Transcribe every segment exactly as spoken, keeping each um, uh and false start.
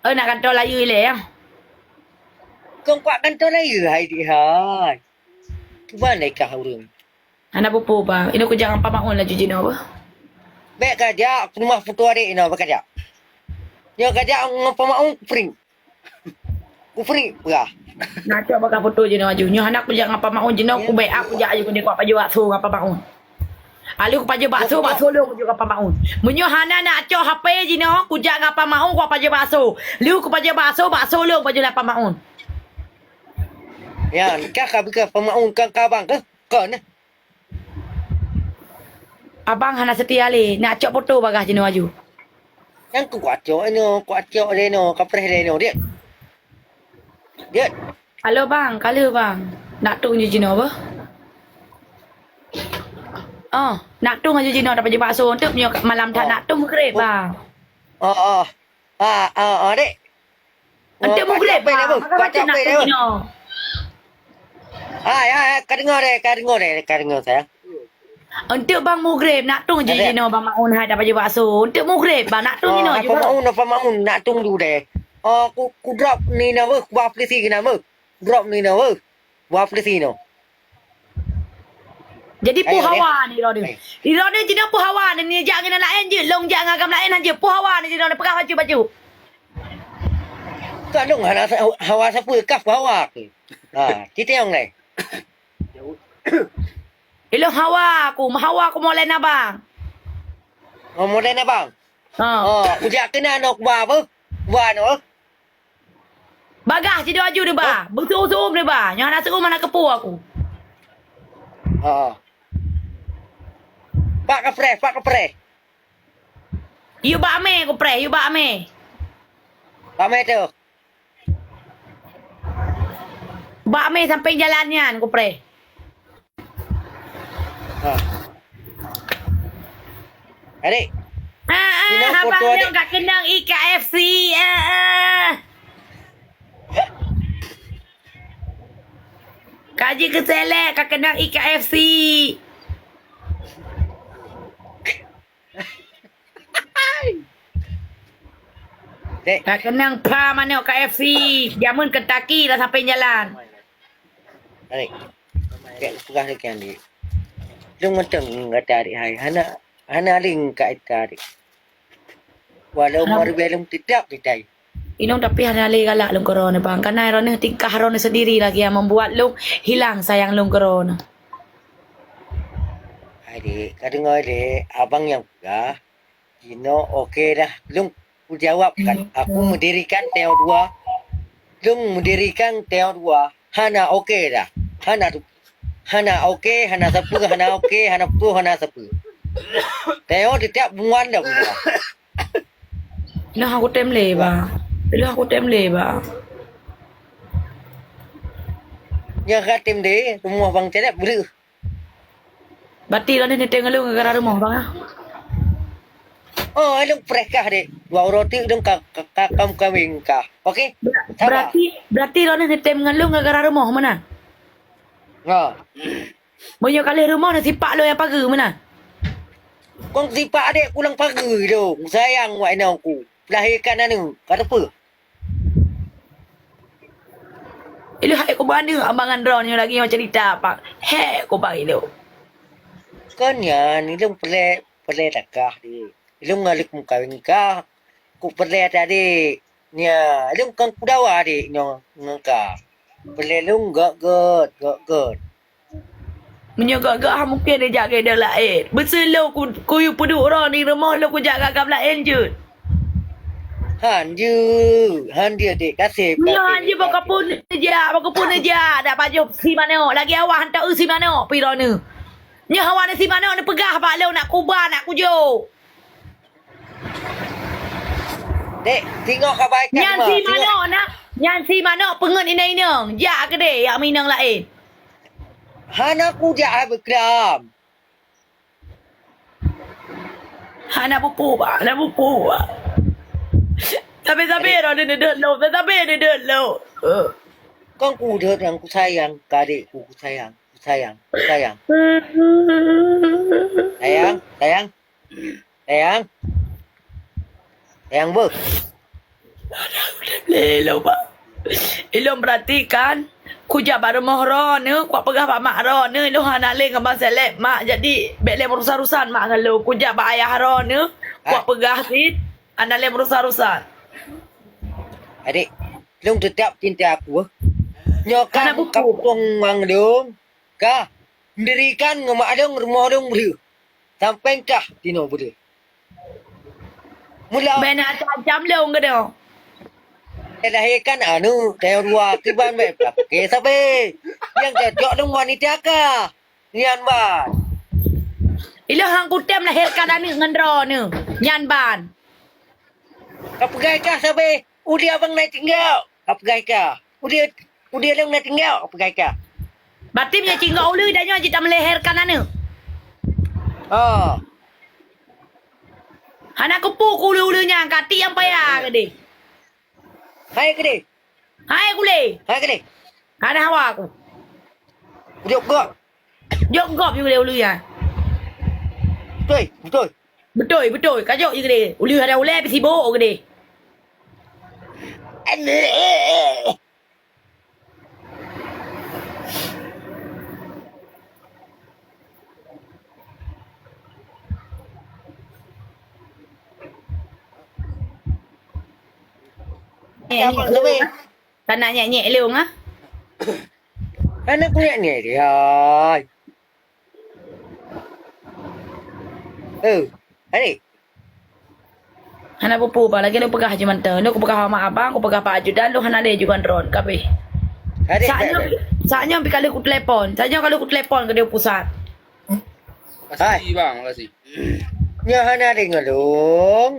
Oh, nak kantô layeue ilèe, ya? Kong kuat kantô layeue hai di hai. Cuba naikah ureueng. Hana peue-peue, bang. Inoe kujak ngon Pak Maun laju jinoe, beuh. Bèk kajak, keumah peutua dek inoe, bèk kajak. Nyoe kajak ngon Pak Maun, kupring. Kupring, peugah. Nak cok bak foto jinoe laju. Nyoe hana kujak ngon Pak Maun jinoe, kubèk, ah, kujak laju kudeh kuat pajoh bakso ngon Pak Maun. Lalu kupajoh bakso, bakso lôn kujak ngon Pak Maun. Meunyoe hana nak cok H P jinoe, kujak ngon Pak Maun, kupajoh bakso. Lôn kupajoh bakso, bakso lôn kupajoh lé Pak Maun. Ya, kah ka beuka Pak Maun, kah ka bang, kah? Kon, eh? Abang hana seutia lé, nak cok foto bagah jinoe laju. Nyang kuat cok inoe, kuat cok lé inoe, kapreh lé inoe, Diet. Diet. Halo, bang, ka lheueh, bang. Nak tueng ju jinoe, beuh. Oh, nak tueng ju jinoe, dapat jeuet bakso. Untuk nyoe malam that nak tueng meugreb, bang. Oh, oh. Ah, ah, ah, dek. Untuk meugreb, bang. Maka baca nak tueng jinoe. Hai, hai, hai, ka deungoe deh, ka deungoe deh, ka deungoe, sayang. Untuk bang meugreb, nak tueng ju jinoe bang Maun hai dapat jeuet bakso. Untuk meugreb, bang, nak tueng jinoe ju. Apa Maun, apa Maun, nak tueng ju deh. Oh, ku, ku drop ni na beuh, ku ba aplikasi keunan beuh. Drop ni na beuh. Ba aplikasi no. Jadi peue hawa ni droeneuh? Droeneuh jinoe peue hawa ni, jak ngon laén jeuet, lôn jak ngon agam laén han jeuet. Peue hawa ni jinoe peugah bacut-bacut. Ka lôn hana sa-, hawa sapeue, kah peue hawa keuh. Ha, citeng lé. Ilôn hawa ku, hawa ku molén abang. Oh, molén abang? Ha. Oh, kujak keunan noh kuba apa? Kuba noh. Bagah sidua ju neuba. Beuseuum-seuum neuba. Nyoe hana seuum hana keupeue aku. Ha. Pak kapreh, pak kapreh. Yue bak mé kupreh, yue bak mé. Bak mé tu. Bak mé sampéng jalan nyan kupreh. Ha. Adik. Ah, ah, abang nyang ka keunong I K F C. Ah, ah. Kaji keuselek ka keunong I K F C. Dek. Ka keunong pha manok K F C. Jameun Kentucky dah sampéng jalan. Dek. Dek, peugah lagèe nyan, Dek. Lôn mantong gata, Dek, hai. Hana, hana lé ka ita, Dek. Walau meureubeulom teutap ita. Inong tapi hana lé galak lôn keu droeneuh, bang. Karena droeneuh tingkah droeneuh sendiri lagi yang membuat lôn hilang sayang lôn keu droeneuh. Hai, Dek, ka deungoe, Dek. Abang nyang peugah. Jinoe oke dah. Lôn kujawab kan. Aku mendirikan T O dua. Lôn mendirikan T O dua. Hana oke dah. Hana tu. Hana oke, hana sapeue, hana oke, hana peue, hana sapeue. T O tetap buan dah buan. Nah, aku tem lé, ba. Lah aku tem lé, ba. Nyang ka tem deh, rumoh bang Cecep breuh. Berarti droeneuh neutém ngon lôn gara-gara rumoh, bang, ah? Oh, lôn preh kah, Dek. Dua uroe teuk lôn ka, ka, ka, ka meukawen kah. Oke? Ber-, berarti, berarti droeneuh neutém ngon lôn gara-gara rumoh, meunan? Ha. Meunyoe ka lheueh rumoh, neusipak lôn nyang pageue, meunan? Kong sipak, Dek, ku lam pageue lôn. Sayang wak inong ku. Lahirkan aneuk. Ka teupeu. Ileuh hai kubandeueng abang ngon droeneuh lagèe nyoe cerita, Pak. Hék kubang ileuh. Kon nyan, ileuh peureulèe, peureulèe takah, Dek. Ileuh ngon leuh meukawen kah, ku peureulèe tadi. Nya, ileuh kon kudawa, Dek, nyoe ngon kah. Peureulèe lôn gèt-gèt, gèt-gèt. Meunyoe gèt-gèt han mungken ijak keu idong laén. Beuseulo ku, kuyue peuduek droe di rumoh lôn kujak keu agam laén jeuet. Han jeuet, han jeuet, Dek. Kaseb, meunyoe han jeuet, bak kapeue neujak, bak kapeue neujak, dak pajoh si manok. Lagèe awak han taeu si manok pih droeneuh. Nyoe awak si manok neupeugah bak lôn nak kuba, nak kujok. Dek, singoh ka baik. Nyan si manok na, nyan si manok peungeut inong-inong, jak keudeh jak meuinong laén. Hana kujak hai beuklam. Hana buku, ba, hana buku, ba. Tapi-tapi dah deuh-deuh lo, tapi-tapi deuh-deuh lo. Eh. Kong ku deuh nyang kusayang, kadek ku kusayang, kusayang, kusayang. Sayang, sayang. Sayang. Sayang beuh. Eh, lôn ba-, ilôn beurati kan, kujak bak rumoh droeneuh, kupeugah bak mak droeneuh, ilôn hana lé ngon Bang Seleb, mak, jadi bék lé meurusan-rusan mak ngon lôn. Kujak bak ayah droeneuh, kupeugah cit, hana lé meurusan-rusan. Adik, lôn teutap cinta aku, eh. Nyoe kan kampung mandum, ka mendirikan ngon mak lôn rumoh lôn breuh. Sampai kah tinoe breuh. Mula bèk na ancam-ancam lôn keunoe. Lahirkan aneuk, tayong dua kiban bèk pakai sabe. Nyang cocok lôn wanita kah? Nyan ban. Ilôn han kutem lahirkan aneuk ngon droeneuh. Nyan ban. Ka peugah kah sabe? Udeb abang na tinggai. Ka peugah kah? Udeb, udeb lôn na tinggai. Ka peugah kah? Berarti meunyoe cinggok uleue dan nyoe jeuet tameulahirkan aneuk. Oh. Hana kupu ku uleue-uleue nyan, ka tiek nyang paya keudeh. Hai keudeh. Hai kuleh. Hai keudeh. Hana hawa aku. Jok gop. Jok gop yue keudeh uleue nyan. Beutôi, beutôi. Beutôi, beutôi. Ka jok yue keudeh. Uleue hana ulèe pih sibok keudeh. Eh, nyek lôn, ah. Kana nyek-nyek lôn, ah. Kana ku nyek-nyek dia. Eh, adik. Hana peue-peue bah, lagèe lôn peugah jih mantong. Lôn kupeugah bak abang, kupeugah bak ajudan, lôn hana lé juga droen, kabeh. Adik, saat nyoe, saat nyoe pih ka lheueh kutelepon. Saat nyoe ka lheueh kutelepon keudéh pusat. Makasih, Bang, makasih. Nyoe hana deungoe lôn.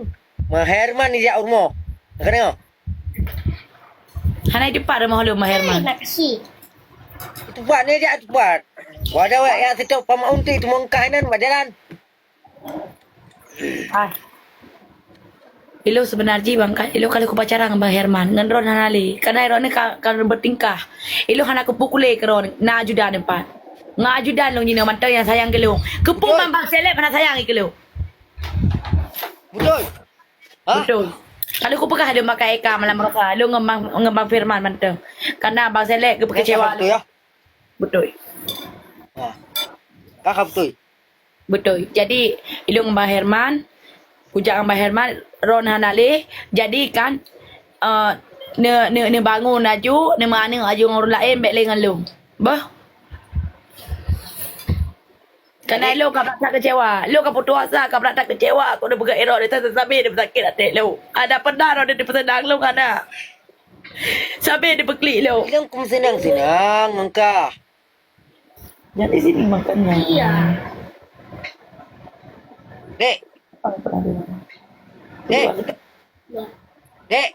Ma Herman jak u rumoh. Ka deungoe? Hana di teumpat rumoh lôn, Ma Herman. Makasih. Teumpat ni jak teumpat. Wadah wak yak sitok pamak unti teumongkah inan bak jalan. Ah. Ilôn seubeuna jih bang, ka, ilôn ka lheueh kupacaran ngon Bang Herman, ngon droen hana lé. Kadang droen ni ka, ka bertingkah. Ilôn hana kupeue kulé keu droen, na ajudan teumpat. Ngon ajudan lôn jinoe mantong nyang sayang keu lôn. Keupeue man Bang Seleb hana sayang keu lôn? Beutôi. Hah? Beutôi. Ka lheueh kupeugah lôn bak Eka malam rasa, lôn ngon Bang, ngon Bang Firman mantong. Karena Bang Seleb geupeu kecewa lôn. Beutôi. Ha. Ka, ka beutôi. Beutôi. Jadi, ilôn ngon Bang Herman, kujak ngon Bang Herman, droen hana lé, jadi kan, eh, ne, ne, neubangun aju, neumeuaneuk aju ngon ureueng laén, bèk lé ngon lôn. Beuh. Kana ilôn ka brat that kecewa. Ilôn ka putus asa, ka brat that kecewa. Kok neupeugah droen, sabé-sabé neupeusakét até lôn. Ada pernah droen neupeuseudang lôn, hana. Sabé neupeuklik lôn. Ilôn kum seunang-seunang ngon kah. Jadi sini makannya. Iya. Dek. Dek. Dek.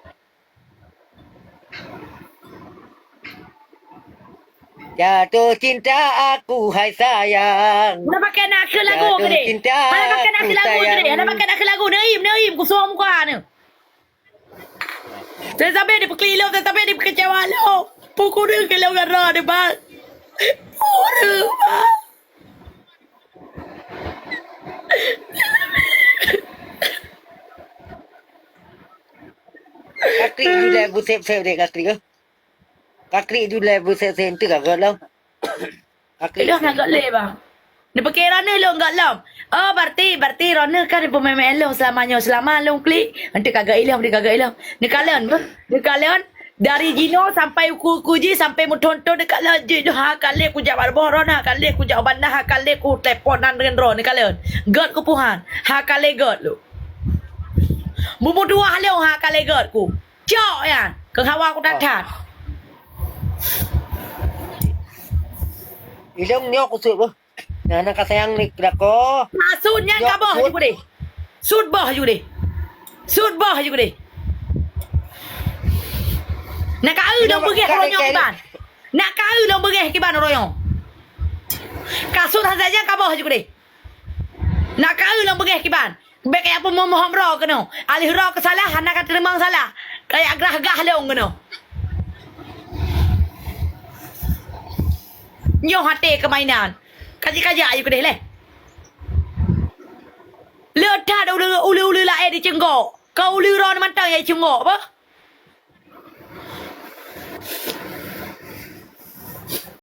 Jatuh cinta aku, hai sayang. Mana pakai nak ke lagu ke dek? Mana pakai nak ke lagu ke dek? Mana pakai nak ke lagu? Neim, neim, kusuang muka ni. Saya sampai dipekli lo, saya sampai dikecewa lo. Pukul dia ke lo gara dia, bang. Pukul dia, bang. Kakrik julai busep-sep dek kakrik, eh. Kakrik julai busep-sep tu kakak lo. Kakrik. Dah nak gak leh, bang. Neupike roneuk lôn gak lom. Oh, berarti, berarti roneuk kan neupeumaén-maén lôn seulama nyoe, seulama lôn klik. Nanti kagak ilom, nanti kagak ilom. Neukalon, beuh. Neukalon. Dari jinoe sampai uku-uku jih, sampai meuthon-thon neukalon jih. Ha, kalé kujak bak boh ron, ha, kalé kujak banda, ha, kalé kutelepon nan deungon droe, neukalon. Gèt kupuhan, ha, kalé gèt lôn. Bumbu tuah lôn, ha, kalé gèt ku. Cok nyan, keu hawa ku that-that. Ilong nyoe kusut beuh. Nah, na ka sayang ni keu lakoe. Nah, sut nyan ka boh ju deh. Sut boh ju deh. Sut boh ju deh. Na ka eu lôn beugeh uroe nyoe kiban. Na ka eu lôn beugeh kiban uroe nyoe. Ka sut hana sayang ka boh ju deh. Na ka eu lôn beugeh kiban. Bèk kajak peumoh-moh droe keunoe. Aléh droe keusalah, hana ka teurimong salah. Kajak grah-grah lôn keunoe. Nyoe até keu mainan. Kajak-kajak ayu keudeh leh. Le that uleue-uleue laén jiceunggok. Keu uleue droe mantong nyang jiceunggok beuh.